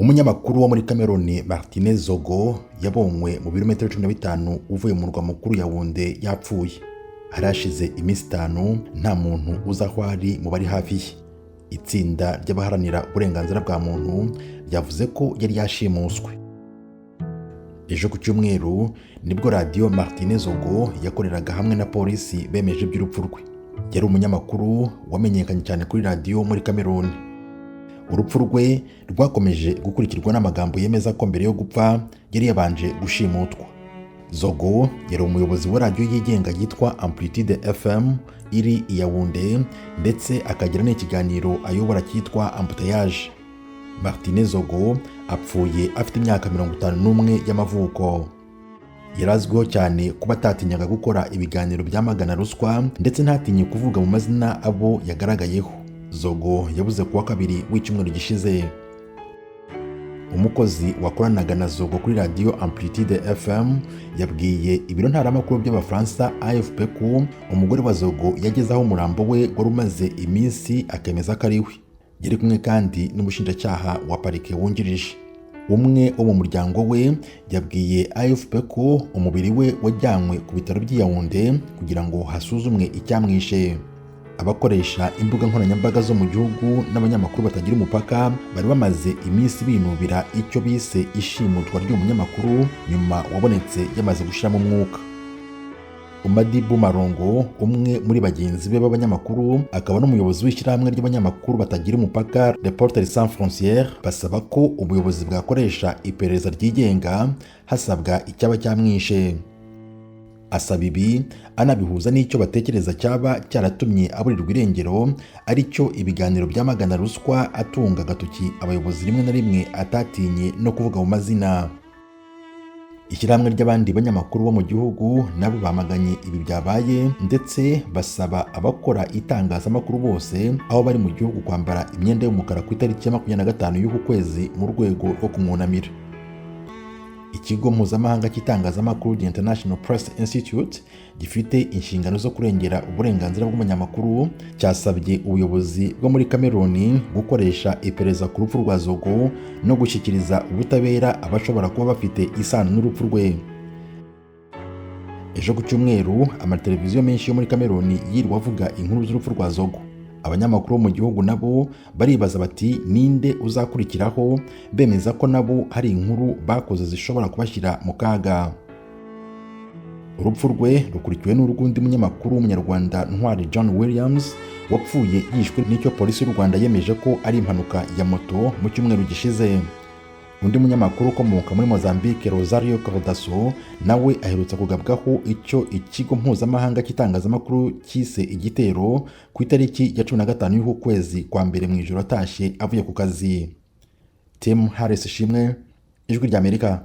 Umunyamakuru wo muri Cameroon, Martinez Zogo, yabonywe mu birometero 15 uvuye mu murwa mukuru Yaounde yapfuye. Hari hashize iminsi 5 nta muntu uzi aho ari mu bari hafi ye. Itsinda ry'abaharanira uburenganzira bwa muntu ryavuze ko yari yashimuswe. Ejo ku cyumweru nibwo radiyo Martinez Zogo yakoreraga hamwe na polisi bemeje iby'urupfu rwe. Yari umunyamakuru wamenyekanye cyane kuri radiyo muri Cameroon. Urupfu rwe rwakomeje gukurikirwa n'amagambo yemeza ko mbere yo gupfa yari yabanje gushimutwa. Zogo yari umuyobozi wa radiyo yigenga yitwa Amplitude FM iri i Yaounde, ndetse akagira n'ikiganiro ayobora cyitwa Embouteillage. Martinez Zogo apfuye afite imyaka 51 y'amavuko. Yari azwiho cyane kuba atatinyaga gukora ibiganiro byamagana ruswa, ndetse ntatinye kuvuga mu mazina abo yagaragayeho. Zogo yabuze kuwa kabiri w'icyumweru gishize. Umukozi wakoranaga na Zogo kuri radiyo Amplitude FM yabwiye ibiro ntaramakuru by'Abafaransa AFP ko umugore wa Zogo yageze aho umurambo we wari umaze iminsi, akemeza ko ari we. Yari kumwe kandi n'umushinjacyaha wa parike wungirije. Umwe wo mu muryango we yabwiye AFP ko umubiri we wajyanywe ku bitaro by'i Yaounde kugira ngo hasuzumwe icyamwishe. Abakoresha imbuga nkoranyambaga zo mu gihugu n'abanyamakuru batagira umupaka bari bamaze iminsi binubira icyo bise ishimutwa ry'umunyamakuru, nyuma wabonetse yamaze gushiramo umwuka. Umadibu Marongo, umwe muri bagenzi be b'abanyamakuru akaba n'umuyobozi w'ishyirahamwe ry'abanyamakuru batagira umupaka, Reporters Sans Frontières, basaba ko ubuyobozi bwakoresha iperereza ryigenga hasabwa icyaba cyamwishe. Asaba ibi anabihuza n'icyo batekereza cyaba cyaratumye aburirwa irengero, aricyo ibiganiro byamagana ruswa atunga agatoki abayobozi rimwe na rimwe atatinye no kuvuga mu mazina. Ishyirahamwe ry'abandi banyamakuru bo mu gihugu nabo bamaganye ibi byabaye, ndetse basaba abakora itangazamakuru bose aho bari mu gihugu kwambara imyenda y'umukara ku itariki ya 25 y'uku kwezi mu rwego rwo kumwunamira. Ikigo mpuzamahanga cy'itangazamakuru, The International Press Institute, gifite inshingano zo kurengera uburenganzira bw'umunyamakuru, cyasabye ubuyobozi bwo muri Cameroon gukoresha iperereza ku rupfu rwa Zogo no gushyikiriza ubutabera abashobora kuba bafite isano n'urupfu rwe. Ejo ku cyumweru amateleviziyo menshi yo muri Cameroon yiriwe avuga inkuru z'urupfu rwa Zogo. Abanyamakuru bo mu gihugu nabo baribaza bati: "Ninde uzakurikiraho?" Bemeza ko nabo hari inkuru bakoze zishobora kubashyira mu kaga. Urupfu rwe rukurikiwe n'urw'undi munyamakuru w'Umunyarwanda, Ntwari John Williams, wapfuye yishwe n'icyo polisi y'u Rwanda yemeje ko ari impanuka ya moto mu cyumweru gishize. Undi munyamakuru ukomoka muri Mozambique, Rosario Cardoso, nawe aherutse kugabwaho icyo ikigo mpuzamahanga cy'itangazamakuru cyise igitero ku itariki ya 15 y'uku kwezi kwa mbere mu ijoro atashye avuye ku kazi. Tim Harris Shimwe, Ijwi ry'Amerika.